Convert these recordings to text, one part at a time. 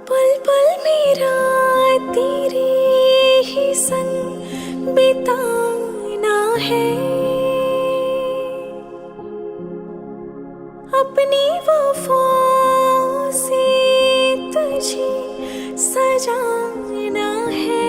पल पल मेरा तेरे ही संग बिताना है, अपनी वफा से तुझे सजाना है।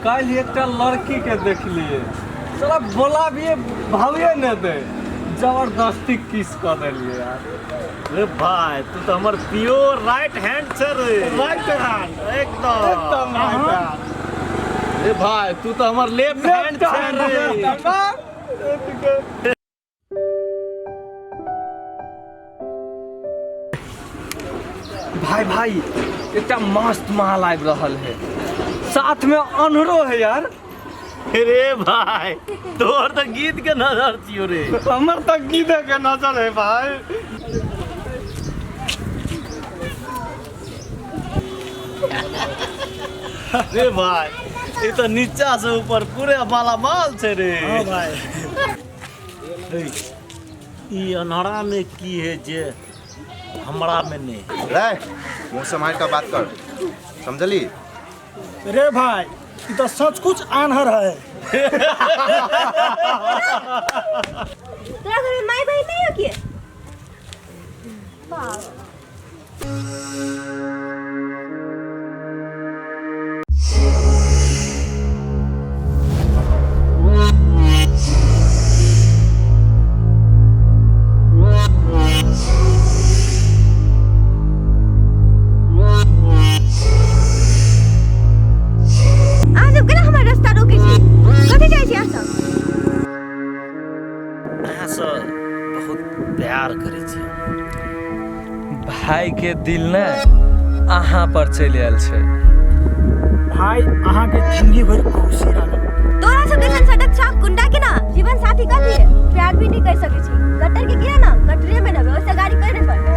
काल्हि एकटा लड़की के देखलिए, साला बोलाबिए भावे ने दे, जबरदस्ती किस कऽ देलिए यार। रे भाई, तू तो हमर प्योर राइट हैंड छे रे। Right hand. एकदम। एकदम राइट हैंड। रे भाई, तू तो हमर लेफ्ट हैंड छे रे। भाई भाई, एकटा मस्त माल आबि रहल है, साथ में अन्हरो है यार। रे भाई, तोहर तो गीत के नजर छियो रे। हमर तो गीत के नजर है भाई। रे भाई, ये तो नीचा से ऊपर पूरे माला माल छे रे। हाँ भाई। ई अनहरा में की है जे हमरा में नहीं? रे मुँह संभाल कर बात कर, समझली? रे भाई, ई तो सच कुछ आन्हर है। तोरा घर में माय बहिन नहीं हो की? बाप। अहाँ सब केना हमर रास्ता रोकै छी? कथी चाहै छी अहाँ सब? अहाँसँ बहुत प्यार करै छी। भाई के दिल ने अहाँ पर चलि आयल छै। भाई, अहाँके जिंदगी भरि खुशी रहत। तोरा सब जैसन सटक छाप गुंडा के ना जीवन साथी कथी है? प्यार भी नहीं कर सकै छी। गटर के गिरा ना गटरे में रहबे, ओइसे गाड़ी कर नहीं पड़बे।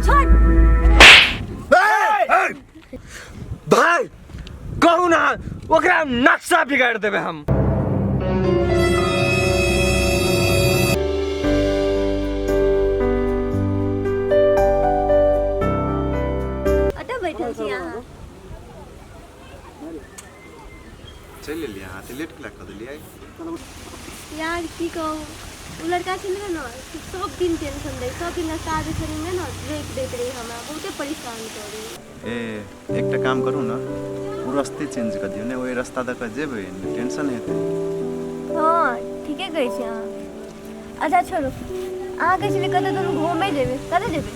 छोड़। भाई कहू ना, ओकरा नक्शा बिगाड़ देबै हम। अतऽ बैठल छी अहाँ? चलि एलियै अहाँ, तऽ लेट केला कऽ देलियै? यार की कहू, ओ लड़का छलै ने, सब दिन टेंशन दै, सब दिन रास्ता आबै छलै ने, रोकि दैत रहै हमरा, बहुते परेशान करै। ए, एकटा काम करू ने, ओ रस्ते चेंज कऽ दियौ ने, ओहि रास्ता दऽ कऽ जेबै ने टेंशन हेतै। हँ, ठीके कहै छी अहाँ। अच्छा छोड़ू, अहाँ कहै छलियै कतऽ दुनू घूमै जेबै, कतऽ जेबै?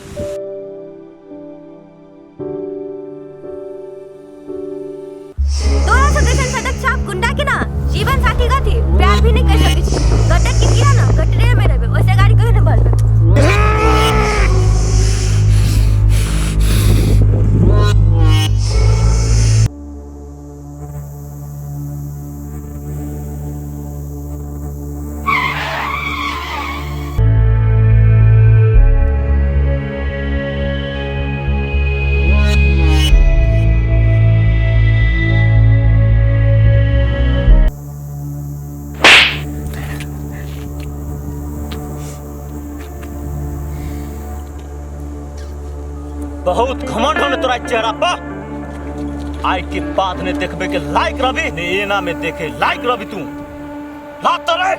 तोरा सब जैसन सटक छाप गुंडा के ना जीवन साथी कथी, प्यार भी नहीं कर सकै छी। गटर के कीड़ा ना गटरे में रहबे, ओइसे गाड़ी कहियो नहीं भरबे। बहुत घमंड हो ने तोरा चेहरा पर। आई के बाद ने देखबे के लायक रवि ने, एना में देखे लायक रवि तू लात तो रे।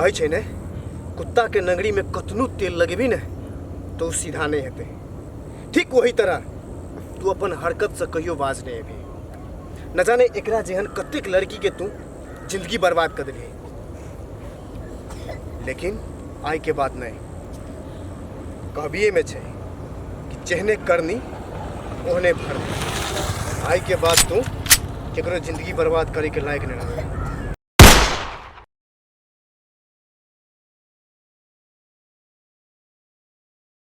कहै छै ने, कुत्ताके नंगरीमे कतनो तेल लगेबही ने तऽ ओ सीधा नहि हेतै। ठीक वही तरह तू अपन हरकतसँ कहियो बाज नहि एबही। न जाने एकरा जेहन कतेक लड़कीके तू जिंदगी बर्बाद कऽ देलही, लेकिन आइ के बाद नहि। कहबिएमे छै कि जेहने करनी ओहने भरनी। आइ के बाद तू केकरो जिंदगी बर्बाद करैके लायक नहि रहबे।